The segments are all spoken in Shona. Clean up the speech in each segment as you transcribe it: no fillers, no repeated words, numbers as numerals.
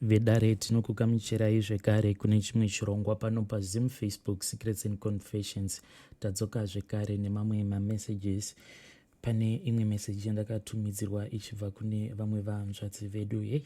Vedare tinokugamuchirai zvekare kune chimwe chirongwa pano paZim Facebook Secrets and Confessions. Tadzoka zvekare nemamwe mamessages. Pane imwe meseji yandakatumidzirwa ichibva kune vamwe vahanzvadzi vedu. Hei,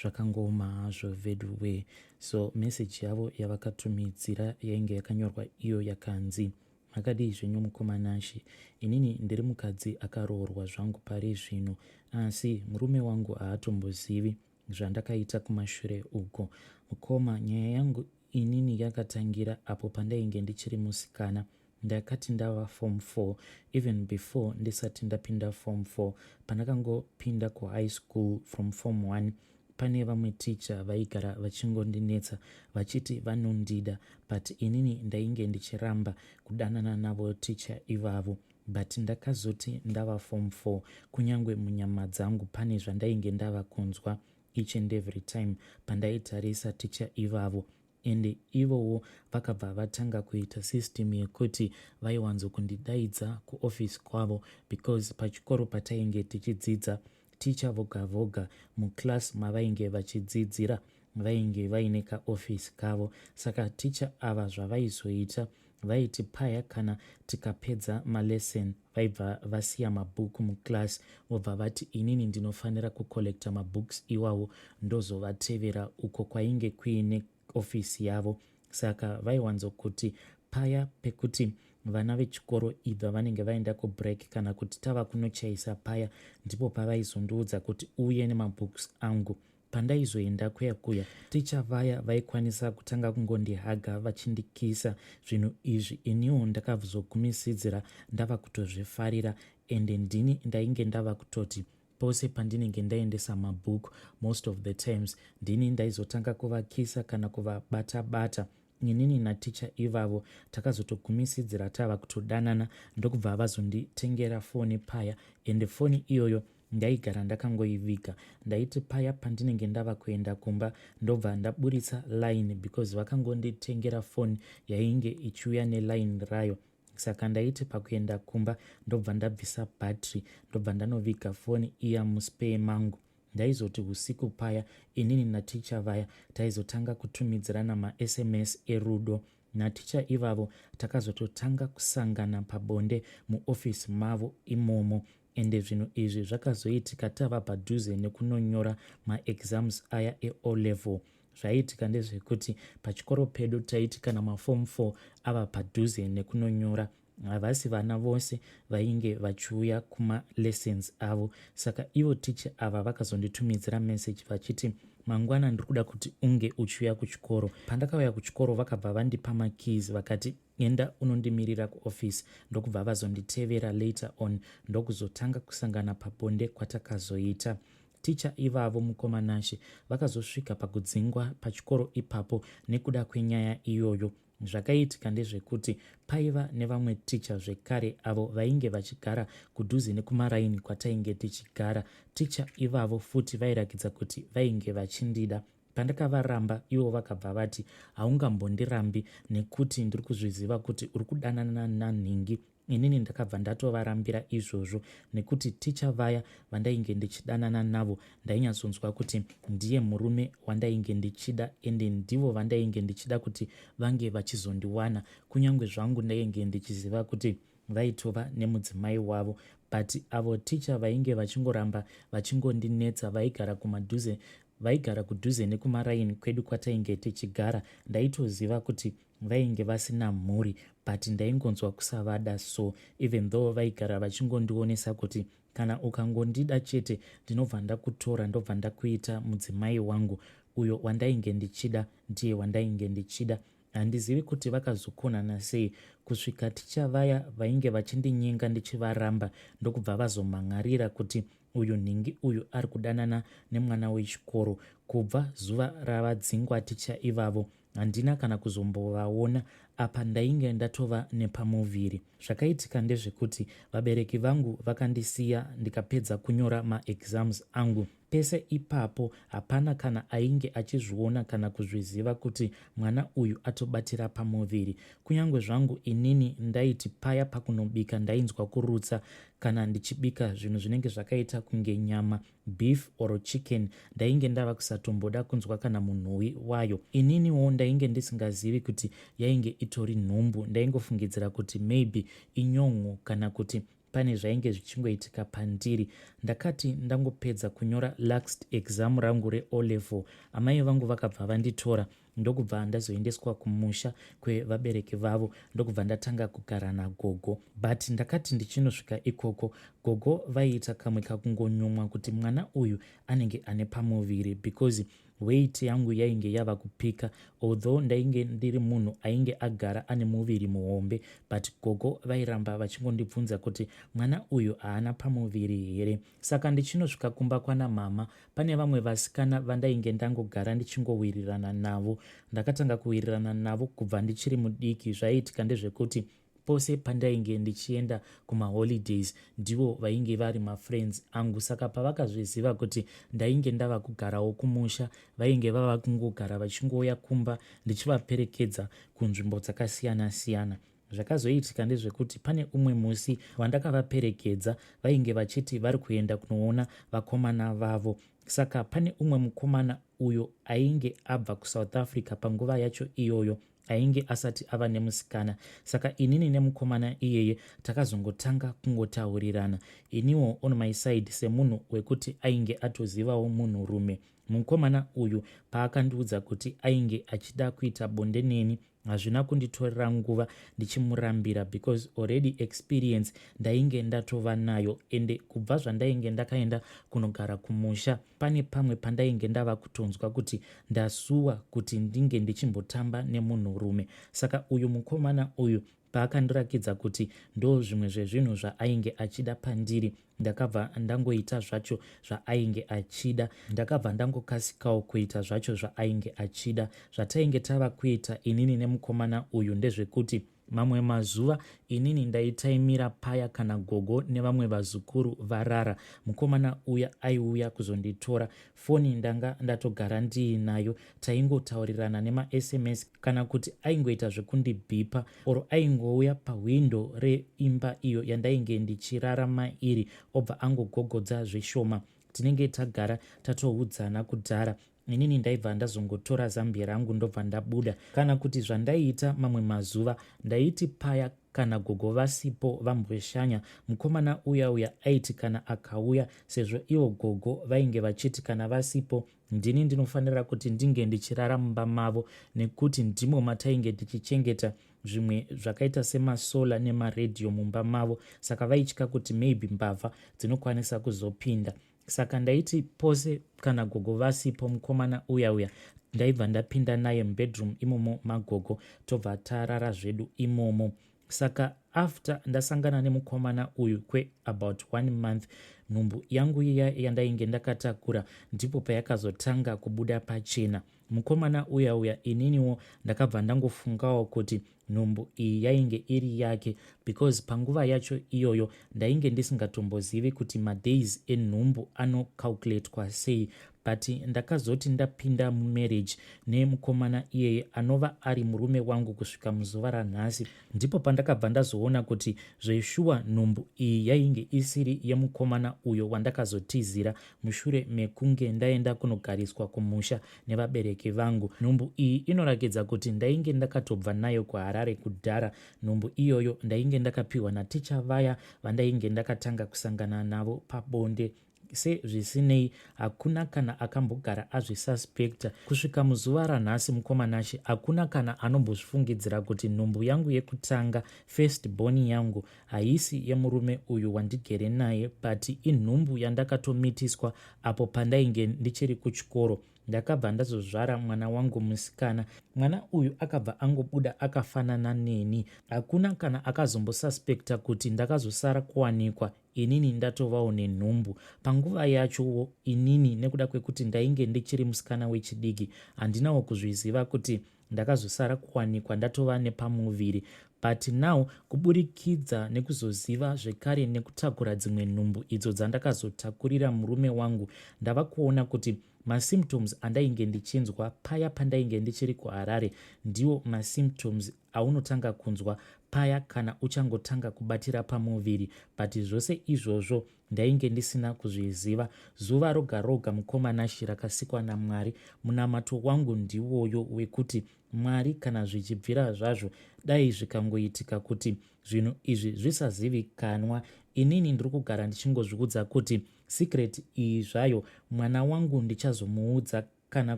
zvakangooma hazvo vedu we. So meseji yavo yavakatumidzira yainge yakanyorwa iyo yakanzi Makadii zvenyu mukoma Nashe. Inini ndiri mukadzi akaroorwa zvangu pari zvino asi murume wangu haatombozivi zvandakaita kumashure uko. Mukoma nyaya yangu inini yakatangira apo pandainge ndichiri musikana. Ndakati ndava form 4 even before ndisati ndapinda form 4 pandakangopinda kuhigh school from form 1 pane vamwe teacher vaigara vachingondinetsa vachiti vanondida but inini ndainge ndichiramba kudanana navo teacher ivavo but ndakazoti ndava form 4 kunyangwe munyama dzangu pane zvandainge ndava kunzwa each and every time pandaitarisa teacher ivavo ende ivowo vakabva vatanga kuita system yekuti vaiwanzo kundidaidza kuoffice kwavo because pachikoro patainge tichidzidza ticha voga voga muclass mavainge vachidzidzira vainge vaine kaoffice kavo saka ticha ava zvavaizoita vaiti paya kana tikapedza malesson vaibva vasiya mabhuku muclass vobva vati inini ndinofanira kucollecta mabooks iwawo ndozovatevera uko kwainge kuine ofisi yavo saka vaiwanzokuti paya pekuti vana vechikoro either vanenge vaenda kubreak kana kuti tava kunochaisa paya ndipo pavaizondiudza kuti uye nemabooks angu pandaizoenda kuya kuya ticha vaya vaikwanisa kutanga kungondihaga vachindikisa zvinhu izvi iniwo ndakazogumisidzira ndava kutozvifarira ende ndini ndainge ndava kutoti pose pandinenge ndaendesa mabhuku most of the times ndini ndaizotanga kuvakisa kana kuvabata bata inini naticha ivavo takazotogumisidzira tava kutodanana ndokubva vazonditengera foni paya ende foni iyoyo ndaigara ndakangoiviga ndaiti paya pandinenge ndava kuenda kumba ndobva ndaburitsa line because vakangonditengera foni yainge ichiuya neline rayo saka ndaiti pakuenda kumba ndobva ndabvisa battery ndobva ndanoviga foni iya muspare mangu ndaizoti usiku paya inini naticha vaya taizotanga kutumidzirana masms erudo naticha ivavo takazototanga kusangana pabonde muofisi mavo imomo ende zvinhu izvi zvakazoitika tava padhuze nekunonyora maexams aya eo level zvaiitika ndezvekuti pachikoro pedu taiti kana maform 4 ava padhuze nekunonyora havasi vana vose vainge vachiuya kumalessons avo saka ivo ticha ava vakazonditumidzira message vachiti mangwana ndiri kuda kuti unge uchiuya kuchikoro pandakauya kuchikoro vakabva vandipa makeys vakati enda unondimirira kuoffice ndokubva vazonditevera later on ndokuzotanga kusangana pabonde kwatakazoita ticha ivavo mukoma Nashe vakazosvika pakudzingwa pachikoro ipapo nekuda kwenyaya iyoyo zvakaitika ndezvekuti paiva nevamwe ticha zvekare avo vainge vachigara kudhuze nekumaraini kwatainge tichigara ticha ivavo futi vairakidza kuti vainge vachindida pandakavaramba ivo vakabva vati haungambondirambi nekuti ndiri kuzviziva kuti uri kudanana nanhingi inini ndakabva ndatovarambira izvozvo nekuti ticha vaya vandainge ndichidanana navo ndainyatsonzwa kuti ndiye murume wandainge ndichida ende ndivo vandainge ndichida kuti vange vachizondiwana kunyange zvangu ndainge ndichiziva kuti vaitova nemudzimai wavo but avo ticha vainge vachingoramba vachingondinetsa vaigara kumadhuze vaigara kudhuze nekumaraini kwedu kwatainge tichigara ndaitoziva kuti vainge vasina mhuri but ndaingonzwa kusavada so even though vaigara vachingondionesa kuti kana ukangondida chete ndinobva ndakutora ndobva ndakuita mudzimai wangu uyo wandainge ndichida ndiye wandainge ndichida handizivi kuti vakazokonana sei kusvika ticha vaya vainge vachindinyenga ndichivaramba ndokubva vazomhan'arira kuti uyu nhingi uyu ari kudanana nemwana wechikoro kubva zuva ravadzingwa ticha ivavo handina kana kuzombovaona apa ndainge ndatova nepamuviri zvakaitika ndezvekuti vabereki vangu vakandisiya ndikapedza kunyora maexams angu. Pese ipapo hapana kana ainge achizviona kana kuzviziva kuti mwana uyu atobatira pamuviri. Kunyange zvangu inini ndaiti paya pakunobika ndainzwa kurutsa kana ndichibika zvinhu zvinenge zvakaita kunge nyama, beef or chicken ndainge ndava kusatomboda kunzwa kana munhuwi wayo. Ininiwo ndainge ndisingazivi kuti yainge itori nhumbu ndaingofungidzira kuti maybe inyon'o kana kuti pane zvainge zvichingoitika pandiri. Ndakati ndangopedza kunyora last exam rangu reO level amai vangu vakabva vanditora ndokubva ndazoendeswa kumusha kwevabereki vavo ndokubva ndatanga kugara nagogo. But ndakati ndichinosvika ikoko gogo vaiita kamwe kakungonyumwa kuti mwana uyu anenge ane pamuviri because Weight yangu yainge yava kupika although ndainge ndiri munhu ainge agara ane muviri muhombe but gogo vairamba vachingondibvunza kuti mwana uyu haana pamuviri here. Saka ndichinosvika kumba kwana mama pane vamwe vasikana vandainge ndangogara ndichingowirirana navo. Ndakatanga kuwirirana navo kubva ndichiri mudiki zvaiitika ndezvekuti Pose pandainge ndichienda kumaholidays ndivo vainge vari mafriends angu saka pavakazviziva kuti ndainge ndava kugarawo kumusha vainge vava kungogara vachingouya kumba ndichivaperekedza kunzvimbo dzakasiyana siyana. Zvakazoitika ndezvekuti pane umwe musi wandakavaperekedza vainge vachiti vari kuenda kunoona vakomana vavo saka pane umwe mukomana uyo ainge abva kuSouth Africa panguva yacho iyoyo ainge asati ava nemusikana saka inini nemukomana iyeye takazongotanga kungotaurirana iniwo on my side semunhu wekuti ainge atozivawo munhurume mukomana uyu paakandiudza kuti ainge achida kuita bonde neni hazvina kunditorera nguva ndichimurambira because already experience ndainge ndatova nayo ende kubva zvandainge ndakaenda kunogara kumusha Pane pamwe pandainge ndava kutonzwa kuti ndasuwa kuti ndinge ndichimbotamba nemunhurume. Saka uyu mukomana uyu paakandirakidza kuti ndozvimwe zvezvinhu zvaainge achida pandiri ndakabva ndangoita zvacho zvaainge achida. Ndakabva ndangokasikawo kuita zvacho zvaainge achida. Zvatainge tava kuita inini nemukomana uyu ndezvekuti Mamwe mazuva inini ndaitaimira paya kana gogo nevamwe vazukuru varara. Mukomana uya aiuya kuzonditora. Foni ndanga ndatogara ndiinayo taingotaurirana nemaSMS kana kuti aingoita zvekundibhipa or aingouya pahwindo reimba iyo yandainge ndichirara mairi obva angogogodza zvishoma. Tinenge tagara tatoudzana kudhara Inini ndaibva ndazongotora zambia rangu ndobva ndabuda. Kana kuti zvandaiita mamwe mazuva ndaiti paya kana gogo vasipo vamboshanya mukomana uya uya aiti kana akauya sezvo ivo gogo vainge vachiti kana vasipo ndini ndinofanira kuti ndinge ndichirara mumba mavo nekuti ndimo matainge tichichengeta zvimwe zvakaita semasolar nemaredhiyo mumba mavo saka vaitya kuti maybe mbavha dzinokwanisa kuzopinda. Saka ndaiti pose kana gogo vasipo mukomana uya uya ndaibva ndapinda naye mubedroom imomo magogo tobva tarara zvedu imomo. Saka after ndasangana nemukomana uyu kweabout one month nhumbu yangu iya yandainge ndakatakura ndipo payakazotanga kubuda pachena. Mukomana uya uya ininiwo ndakabva ndangofungawo kuti nhumbu iyi yainge iri yake because panguva yacho iyoyo ndainge ndisingatombozivi kuti madays enhumbu anocalculatwa sei but ndakazoti ndapinda mumarriage nemukomana iyeye anova ari murume wangu kusvika muzuva ranhasi ndipo pandakabva ndazoona kuti zveshuwa nhumbu iyi yainge isiri yemukomana uyo wandakazotizira mushure mekunge ndaenda kunogariswa kumusha nevabereki vangu. Nhumbu iyi inorakidza kuti ndainge ndakatobva nayo kuHarare kudhara. Nhumbu iyoyo ndainge ndakapiwa naticha vaya vandainge ndakatanga kusangana navo pabonde. Sezvisinei, hakuna kana akambogara azvisuspecta. Kusvika muzuva ranhasi mukoma Nashe, hakuna kana anombozvifungidzira kuti nhumbu yangu yekutanga, first born yangu, haisi yemurume uyu wandigere naye but inhumbu yandakatomitiswa apo pandainge ndichiri kuchikoro. Ndakabva ndazozvara mwana wangu musikana. Mwana uyu akabva angobuda akafanana neni. Hakuna kana akazombosuspecta kuti ndakazosara kuwanikwa inini ndatovawo nenhumbu. Panguva yachowo inini nekuda kwekuti ndainge ndichiri musikana wechidiki handinawo kuzviziva kuti ndakazosara kuwanikwa ndatova nepamuviri. But now kuburikidza nekuzoziva zvekare nekutakura dzimwe nhumbu idzo dzandakazotakurira murume wangu ndava kuona kuti masymptoms andainge ndichinzwa paya pandainge ndichiri kuHarare ndiwo masymptoms aunotanga kunzwa paya kana uchangotanga kubatira pamuviri, but zvose izvozvo ndainge ndisina kuzviziva. Zuva roga roga mukoma Nashy rakasikwa naMwari. Munamato wangu ndiwoyo wekuti Mwari kana zvichibvira zvazvo dai zvikangoitika kuti zvinhu izvi zvisazivikanwa. Inini ndiri kugara ndichingozviudza kuti secret iyi zvayo mwana wangu ndichazomuudza kana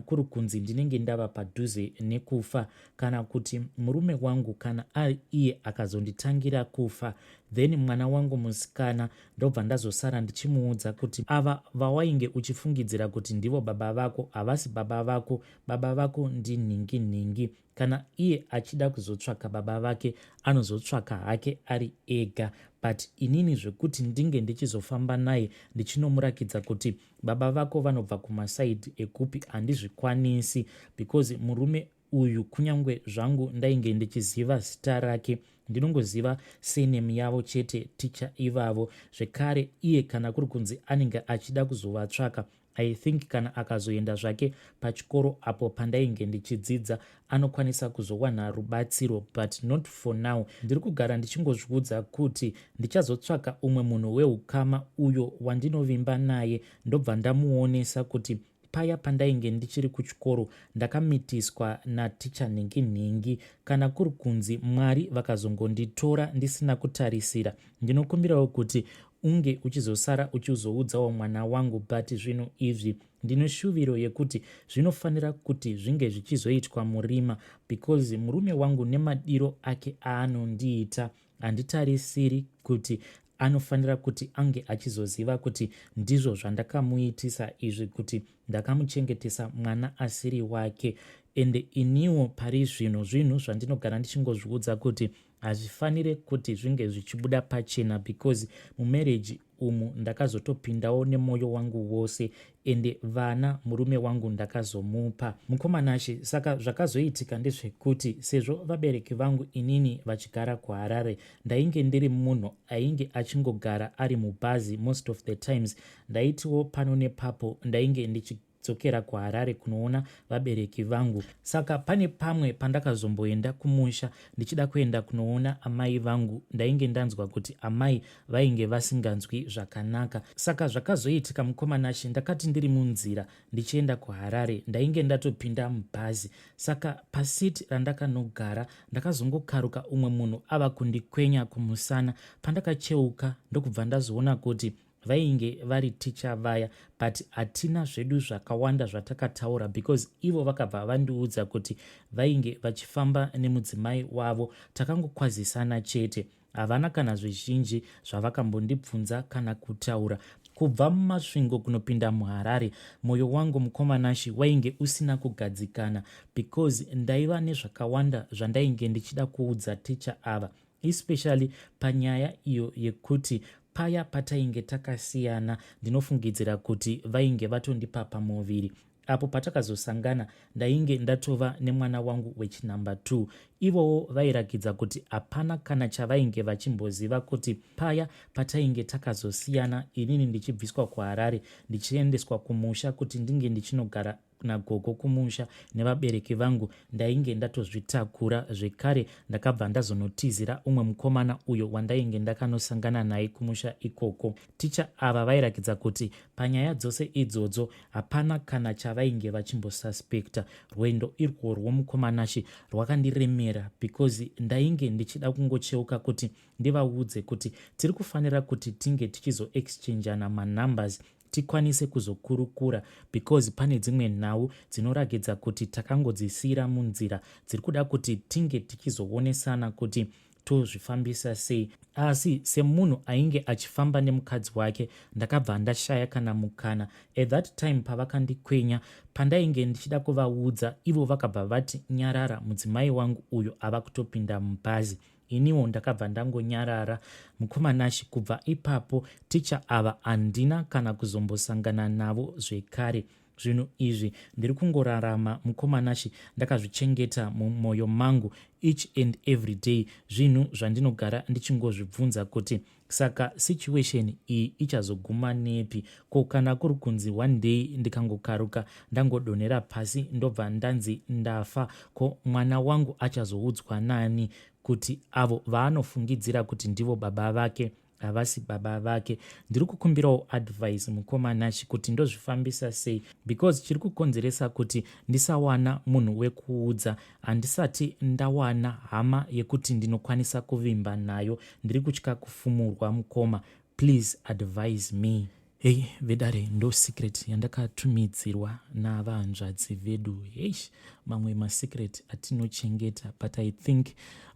kuri kunzi ndinenge ndava padhuze nekufa kana kuti murume wangu kana ari iye akazonditangira kufa, then mwana wangu musikana ndobva ndazosara ndichimuudza kuti ava vawainge uchifungidzira kuti ndivo baba vako havasi baba vako, baba vako ndinhingi nhingi. Kana iye achida kuzotsvaka baba vake anozotsvaka hake ari ega, but inini zvekuti ndinge ndichizofamba naye ndichinomurakidza kuti baba vako vanobva kumasaidhi ekupi handizvikwanisi, because murume uyu kunyange zvangu ndainge ndichiziva zita rake ndinongoziva surname yavo chete, ticha ivavo. Zvekare iye kana kuri kunzi anenge achida kuzovatsvaka, I think kana akazoenda zvake pachikoro apo pandainge ndichidzidza anokwanisa kuzowana rubatsiro, but not for now. Ndiri kugara ndichingozviudza kuti ndichazotsvaka umwe munhu weukama uyo wandinovimba naye ndobva ndamuonesa kuti paya pandainge ndichiri kuchikoro ndakamitiswa naticha nhingi nhingi. Kana kuri kunzi Mwari vakazongonditora ndisina kutarisira, ndinokumbirawo kuti unge uchizosara uchizoudzawo mwana wangu, but zvinhu izvi ndine shuviro yekuti zvinofanira kuti zvinge zvichizoitwa murima, because murume wangu nemadiro ake aanondiita handitarisiri kuti anofanira kuti ange achizoziva kuti ndizvo zvandakamuitisa izvi, kuti ndakamuchengetesa mwana asiri wake. Ende iniwo pari zvino zvinhu zvandinogara ndichingozviudza kuti hazvifanire kuti zvinge zvichibuda pachena, because mumarriage umu ndakazotopindawo nemwoyo wangu wose, ende vana murume wangu ndakazomupa mukomanashe. Saka zvakazoitika ndezvekuti sezvo vabereki vangu inini vachigara kuHarare, ndainge ndiri munhu ainge achingogara ari mubhazi most of the times. Ndaitiwo pano nepapo ndainge ndichidzokera kuHarare kunoona vabereki vangu. Saka pane pamwe pandakazomboenda kumusha ndichida kuenda kunoona amai vangu. Ndainge ndanzwa kuti amai vainge vasinganzwi zvakanaka. Saka zvakazoitika mukomanashe, ndakati ndiri munzira ndichienda kuHarare, ndainge ndatopinda mubhazi. Saka pasiti randakanogara ndakazongokaruka umwe munhu ava kundikwenya kumusana. Pandakacheuka ndokubva ndazoona kuti vainge vari ticha vaya, but hatina zvedu zvakawanda zvatakataura because ivo vakabva vandiudza kuti vainge vachifamba nemudzimai wavo. Takangokwazisana chete, havana kana zvizhinji zvavakambondibvunza kana kutaura. Kubva muMasvingo kunopinda muHarare, mwoyo wangu mukomanashi wainge usina kugadzikana, because ndaiva nezvakawanda zvandainge ndichida kuudza ticha ava, especially panyaya iyo yekuti paya patainge takasiyana ndinofungidzira kuti vainge vatondipa pamuviri. Apo patakazosangana ndainge ndatova nemwana wangu wechinumber 2. Ivowo vairakidza kuti hapana kana chavainge vachimboziva kuti paya patainge takazosiyana inini ndichibviswa kuHarare ndichiendeswa kumusha kuti ndinge ndichinogara nagogo kumusha nevabereki vangu ndainge ndatozvitakura. Zvekare ndakabva ndazonotizira umwe mukomana uyo wandainge ndakanosangana naye kumusha ikoko. Ticha ava vairakidza kuti panyaya dzose idzodzo hapana kana chavainge vachimbosuspecta. Rwendo irworwo mukomanashi rwakandiremera, because ndainge ndichida kungocheuka kuti ndivaudze kuti tiri kufanira kuti tinge tichizoexchanjana manumbers tikwanise kuzokurukura, because pane dzimwe nhau dzinorakidza kuti takangodzisiyira munzira dziri kuda kuti tinge tichizoonesana kuti Tozvifambisa sei? Asi semunhu ainge achifamba nemukadzi wake, ndakabva ndashaya kana mukana. At that time pavakandikwenya, pandainge ndichida kuvaudza, ivo vakabva vati, "Nyarara, mudzimai wangu uyo ava kutopinda mubhazi." Iniwo ndakabva ndangonyarara, mukoma Nashi. Kubva ipapo ticha ava handina kana kuzombosangana navo zvekare. Zvinhu izvi ndiri kungorarama, mukoma Nashi, ndakazvichengeta mumwoyo mangu each and every day. Zvinhu zvandinogara ndichingozvibvunza kuti saka situation iyi ichazoguma nepi? Ko kana kuri kunzi one day ndikangokaruka ndangodonhera pasi, ndobva ndanzi ndafa, ko mwana wangu achazoudzwa nani kuti avo vaanofungidzira kuti ndivo baba vake havasi baba vake? Ndiri kukumbirawo advice, mukoma Nashi, kuti ndozvifambisa sei, because chiri kukonzeresa kuti ndisawana munhu wekuudza, handisati ndawana hama yekuti ndinokwanisa kuvimba nayo. Ndiri kutya kufumurwa. Mukoma, please advise me. Hei vedare, ndo secret yandakatumidzirwa navahanzvadzi vedu. Heish, mamwe masecret atinochengeta, but I think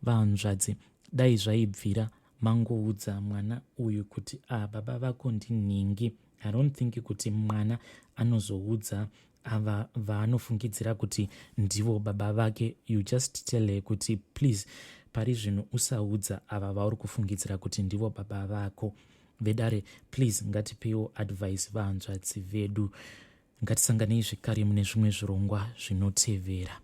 vahanzvadzi, dai zvaibvira mangoudza mwana uyu kuti, "Ah, baba vako ndinhingi." I don't think kuti mwana anozoudza ava vaanofungidzira kuti ndivo baba vake. You just tell her kuti, "Please, pari zvino usaudza ava vauri kufungidzira kuti ndivo baba vako." Vedare, please ngatipewo advice vahanzvadzi vedu. Ngatisanganei zvekare mune zvimwe zvirongwa zvinotevera.